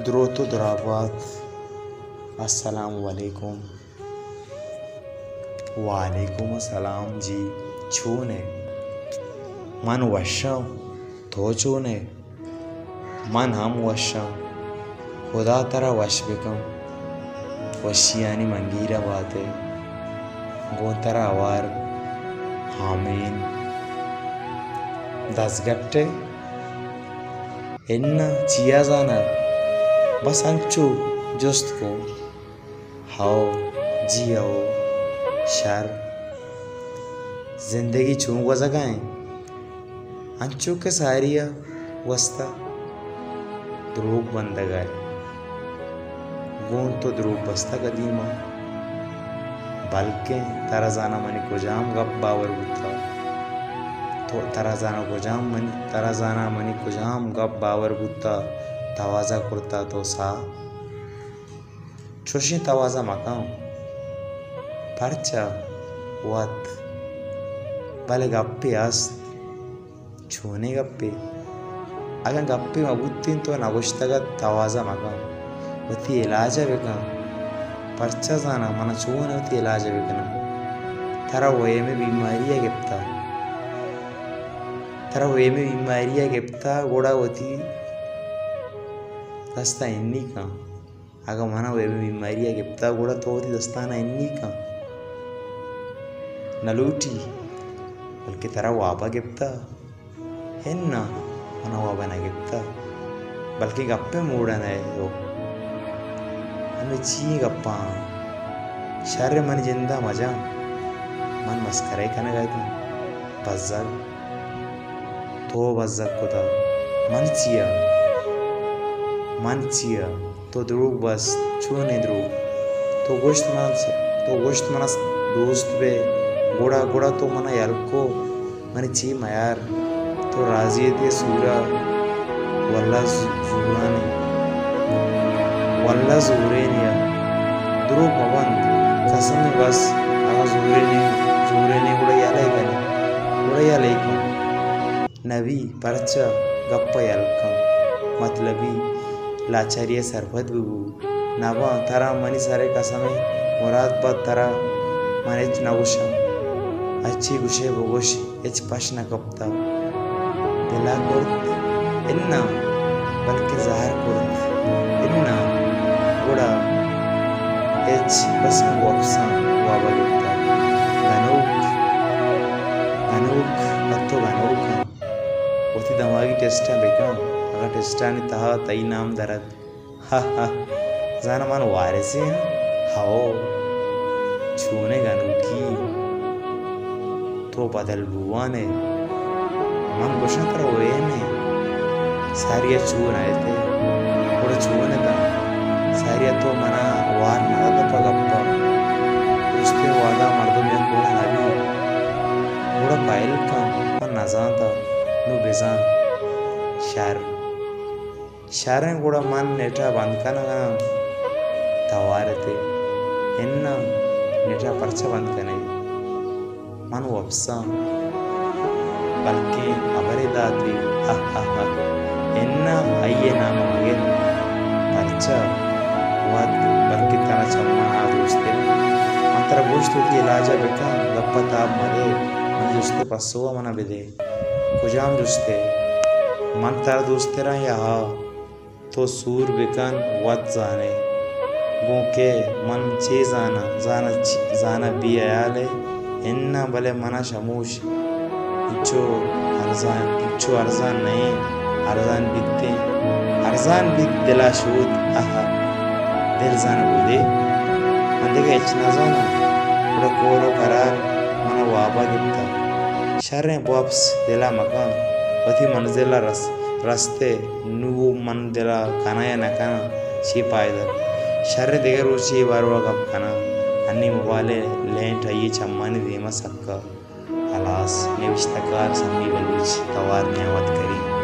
دروت و درابات۔ السلام علیکم۔ وعلیکم السلام جی، چون ئے؟ من وش آں، تو چون ئے؟ من ہم وش آں۔ خدا ترا وش بکن، وشیانی منگیر ءَ بات ئے، گوں ترا ہوار۔ آمین۔ دزگٹ ئے؟ اناں، چیا زاناں؟ بس انچو جست کو۔ ہئو، جی ہئو، شر۔ زندگی چون گوزگ ءَ اِنت؟ انچو کہ ساری ءَ گوستہ، دروگ بندگ ءَ ئے۔ گوں تو دروگ بستہ قدیم ءَ۔ بلکیں ترا زاناں منی کجام گپ باور بوتہ؟ تو ترا زاناں کجام منی، ترا زاناں منی کجام گپ باور بوتہ، توازہ کرتہ تو ساہ؟ چوشیں توازہ مکن۔ پرچا؟ وت۔ بلے گپے است۔ چونیں گپے؟ اگاں گپے مہ بوتیں تو نہ گوشتگ ات توازہ مکن۔ وتی علاج ءَ بکن۔ پرچا زاناں من چون وتی علاج ءَ بکناں؟ ترا وہمیں بیماری ءَ گپتہ۔ ترا وہمیں بیماری ءَ گپتہ، گڑا وتی دست ءَ ہنی کن۔ اگاں منا وہمیں بیماری ءَ گپتہ، گڑا تو وتی دستاں ءَ ہنی کن۔ نہ لوٹی، بلکہ ترا واب ءَ گپتہ۔ اناں، منا واب ءَ نہ گپتہ، بلکیں گپے موڈ ءَ نہ ئے تو۔ ہمے چی گپاں؟ شر، منی جند ءَ مجن۔ من مسکرا کنگ ءَ اتاں۔ بزگ۔ تو بزگ کتہ۔ من چیا؟ من چیا؟ تو دروگ بست۔ چونیں دروگ؟ تو گوشت من، تو گوشت منا دوست بئے، گڑا، گڑا تو منا یل کو۔ منی چی میار؟ تو راضی ئے تئی سور ءَ؟ واللہ ز-، زورانی۔ واللہ زورینی ءَ۔ دروگ مہ بند۔ قسم ءَ بس۔ اگاں زورینی، زورینی گڑا یلہ کنی۔ گڑا یلہ کن۔ نبی، پرچا؟ گپ ءَ یل کن۔ مطلبی لاچاری ءَ سرپد ببو۔ نباں، ترا منی سر ءِ قسم ءَ مراد بات، ترا من ہچ نہ گوشاں۔ ہرچی گوشئے بگوش، ہچ پش نہ کپتہ۔ دل ءَ کرت؟ اناں، بلکیں زہر کرت؟ اناں، گڑا ہچ، بس من وپساں، واب ءَ گپتہ۔ گنوک، گنوک، پہ تو گنوک آں۔ وتی دماگی ٹیسٹاں بکن، اگاں ٹیسٹانی تہا تئی نام در ات۔ ہا ہا، زاناں من وارثے آں؟ ہئو۔ چونیں گنوکی؟ تو بدل بوان ئے۔ من گوشاں ترا وہم ایں۔ ساری ءَ چون ات ئے؟ گڑا چون اتاں؟ ساری ءَ تو منا وار نہ داتہ پہ گپ ءَ۔ درستیں وہد ءَ مردم یک وڑ نہ بیت۔ گڑا پہل کن، من نہ زانتہ، نوں بزان۔ شر۔ شریں، گڑا من نیٹ ءَ بند کنگ ءَ آں۔ توار ات ئے؟ اناں، نیٹ ءَ پرچا بند کن ئے؟ من وپساں، بلکیں ہبرے دات ئے۔ اہ اہ اہ۔ اناں، آئی ءِ نام ءَ مہ گر۔ پرچا؟ وت، بلکیں ترا چہ من ءَ دوست ئے۔ من ترا گوشت وتی علاج ءَ بکن، گپ ءَ تاب مہ دے، منی جست ءِ پسو ءَ من ءَ بدے۔ کجام جست ءَ؟ من ترا دوستر آں یا ہا؟ تو سور بکن، وت زان ئے۔ گوں کئے؟ من چے زاناں؟ زاناں چ-، زاناں بے ہیال ئے؟ اناں، بلے من ءَ شموش انچو ارزان، انچو ارزان نہ ایں، ارزان بیت ایں، ارزان بیت دل ءَ شود۔ اہ، دل زاناں گدے، من دگہ ہچ نہ زاناں۔ گڑا کور ءُ قرار من ءَ واب ءَ گپتہ۔ شریں، بوپس، دل ءَ مکن، وتی منزل ءَ رس-، رست ئے، نوں من دل ءَ کناں یا نہ کناں، چے پائدگ؟ شریں، دگہ روچے اے بارو ءَ گپ کناں۔ انی موبائل ءِ لینٹ آئی ءِ چمانی دیم ءَ سکا۔ ہلاس۔ نبشتہ کار سمی بلوچ، توار نعمت کریم۔